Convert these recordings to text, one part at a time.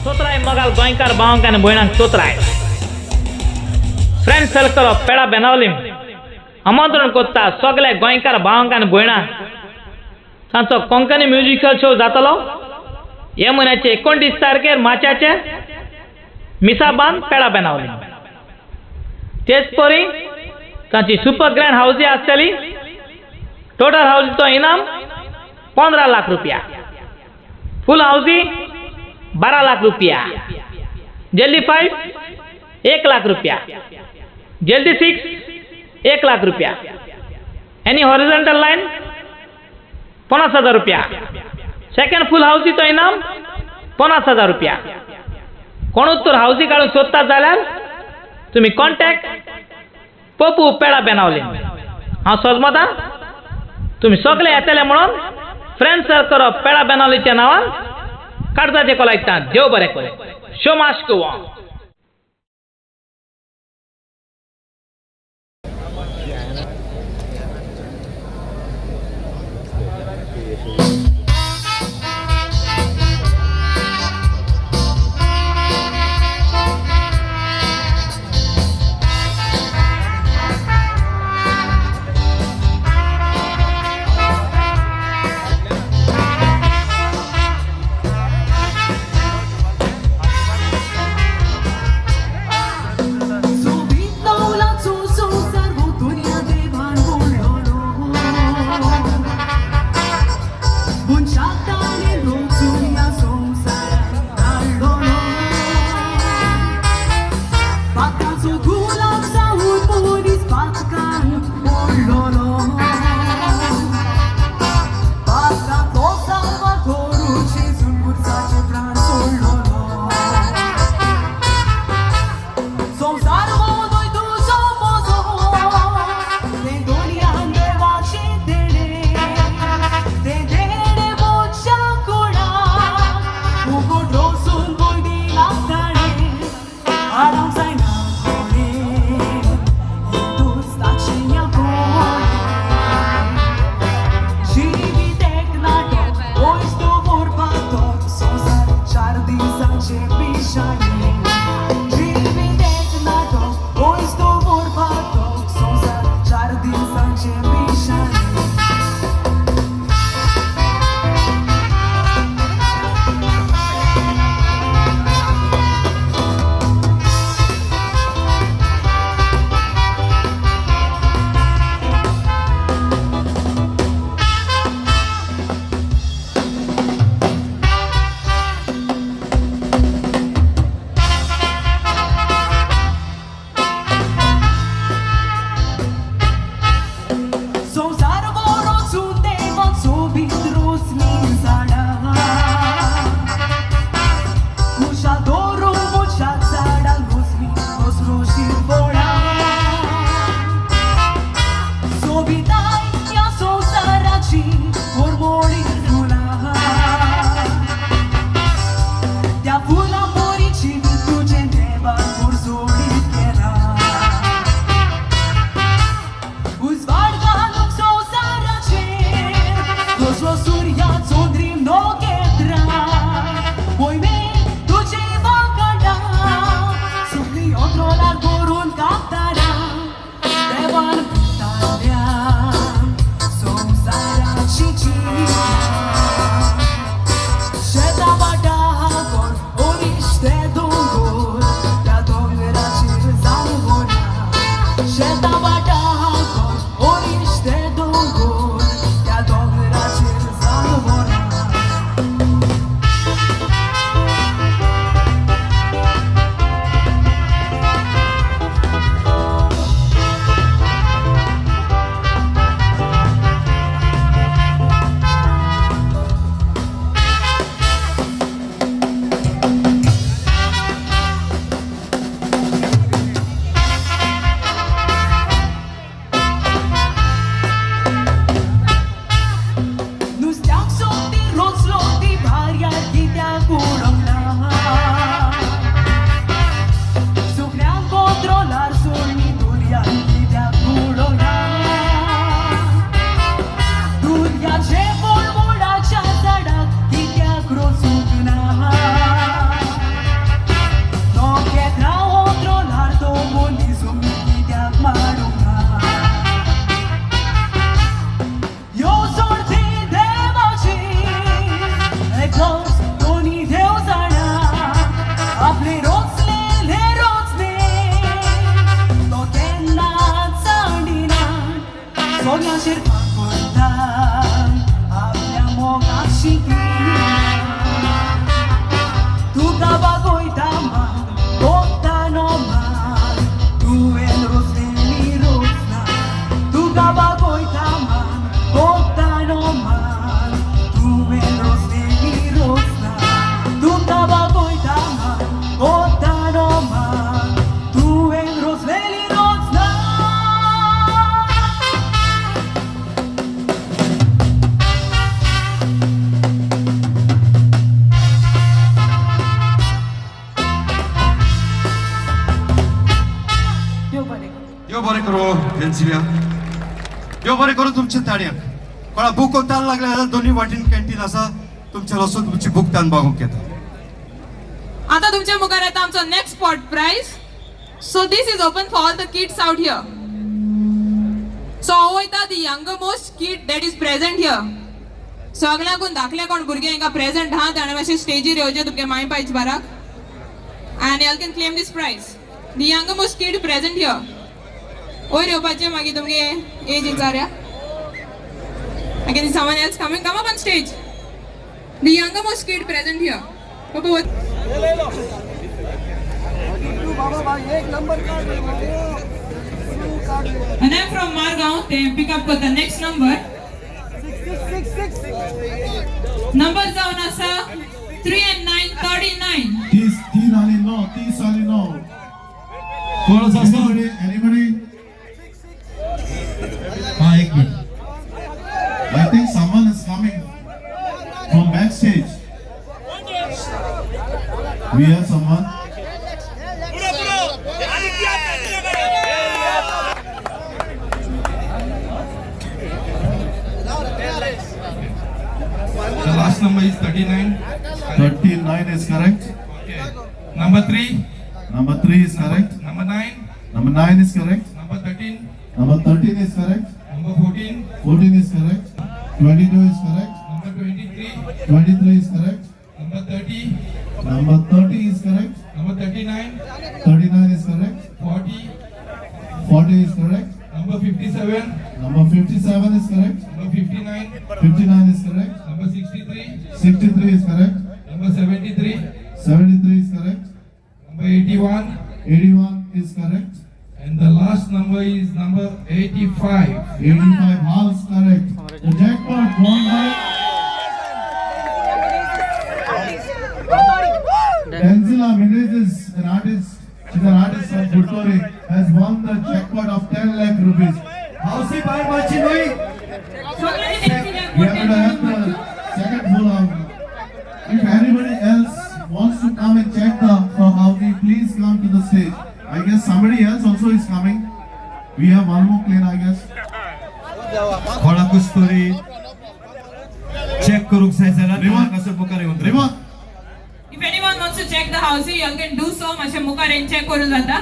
चोत्राय मगाल गोंयकार भावांक आनी भयणांक चोत्राय फ्रेंड सर्कल ऑफ पेडा बेनावलीम आमंत्रण करता सगळे गोंयकार भावांक आनी भयणांक. तांचो कोंकणी म्युजिकल शो जातलो हे म्हयन्याचे 29 तारखेर मार्चाचे मिसाबान पेडा बेनावलीम. तेच परी तांची सुपर ग्रँड हावजी आसतली. टोटल हावजीचो इनाम 15 लाख रुपया, फूल हावजी 12 लाख रुपया, जल्दी 5 1 लाख रुपया, जल्दी 6 1 लाख रुपया, एनी हॉरिझॉन्टल लायन 50,000 रुपया, सेकंड फूल हावजीचो इनाम 50,000 रुपया. कोणूच तर हावजी काडून सोदतात जाल्यार तुमी कॉन्टॅक्ट पप्पू पेडा बेनावली. हांव सोजमता तुमी सगळे येतले म्हणून फ्रेंड सर्कल ऑफ पेडा बेनावलीच्या नांवान काडजाचे कोलायता. देव बरें करूं. शो मास्क. डेन्सिलिया. देव बरें करूं तुमच्या ताळयांक. कोणा भूक तान लागल्या जाल्यार दोन्ही वाटेन कॅन्टीन आसा, तुमच्या वचून तुमची भूक तान भागोवंक येता. आता तुमच्या मुखार येता आमचो next spot prize. So this is open for all the kids out here. So हो वयता the younger most kid that is present here. सगळ्यांकून धाकले कोण भुरगे हांकां प्रेझेंट आहा ताणें मातशें स्टेजीर येवचें तुमगे माय पायच बाराक आनी y'all can claim this prize. The younger most kid present here वयर येवपाचें, मागीर तुमगे as विचारया. Again, someone else coming, come up on stage. The younger most kid present here. Babu, And I'm from Margaon, they pick up the next number. Number जावन आसा 3 and 9, 39. 30, 3 आणि 9, 30 आणि 9. कोण आसा? Anybody? Anybody? हा, एक minute. I think someone is coming from backstage. We have someone. The last number is 39. 39 is correct. Okay. Number 3. Number 3 is correct. Number 9. Number 9 is correct. Number 13. Number 13 is correct. Number 14. 14 is correct. 22 is correct. Number 23. 23 is correct. Number 30. Number 30 is correct. Number 39. 39 is correct. 40. 40 is correct. Number 57. Number 57 is correct. Number 59. 59 is correct. Number 63. 63 is correct. Number 73. 73 is correct. Number 81. 81 is correct. And the last number is number 85. 85 halves correct. The jackpot won by Denzila Menezes, an artist. She's an artist from Puttori, has won the jackpot of 10 lakh rupees. हावसी भायर मातशी न्हय. सगळ्यांनी We are going to have the second full house. If anybody else wants to come and check the for housing, please come to the stage. I guess somebody else also is coming. We have one more claim, I guess. कोणाकूच तरी check करूंक जाय जाल्यार रिमा. हांगासर मुखार येवन राव. Rima, If anyone wants to check the house, you can do so. मातशें मुखार येवन चेक करूं जाता.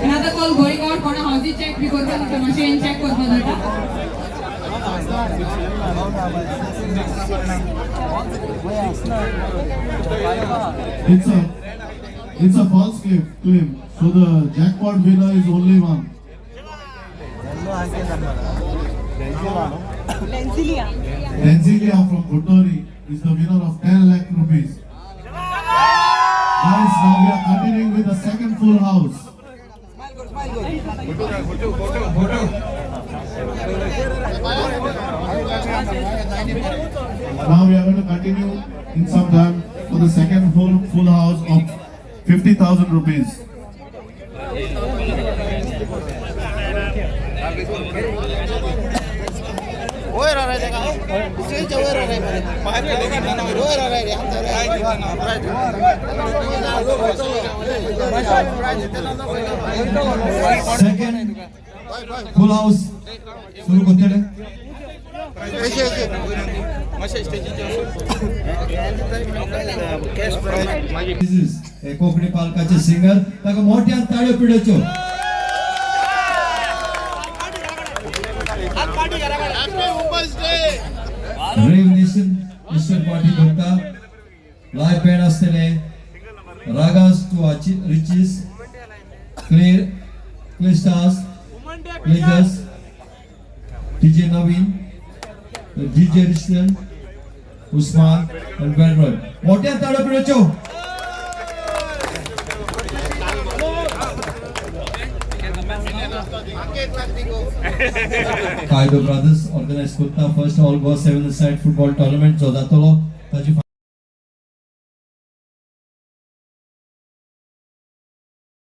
Another call going out, कोणा हाउसी चेक बी करपाक जाता, मातशें येवन चेक करपाक जाता. It's a false claim. So the jackpot winner is only one. Denzilia from Buttori is the winner of 10 lakh rupees. Guys, now we are continuing with the second full house. Photo. Now we are going to continue in some time for the second full house of 50,000 rupees. Second full house सुरू करतले. हे Konkani पालकाचे singer, ताका मोठ्यान ताळ्यो पिडोच्यो. रेव nation eastern party करता. Live band आसतले, ragas two रिचीस, clear क्लिस्टास क्लिजस, DJ नवीन, DJ रिश्टन, Usman आनी वेलरॉय. मोठ्यान ताळ्यो पिडोच्यो. कायदो ब्रदर्स ऑर्गनायज करता first All Goa seven side football tournament जो जातलो ताची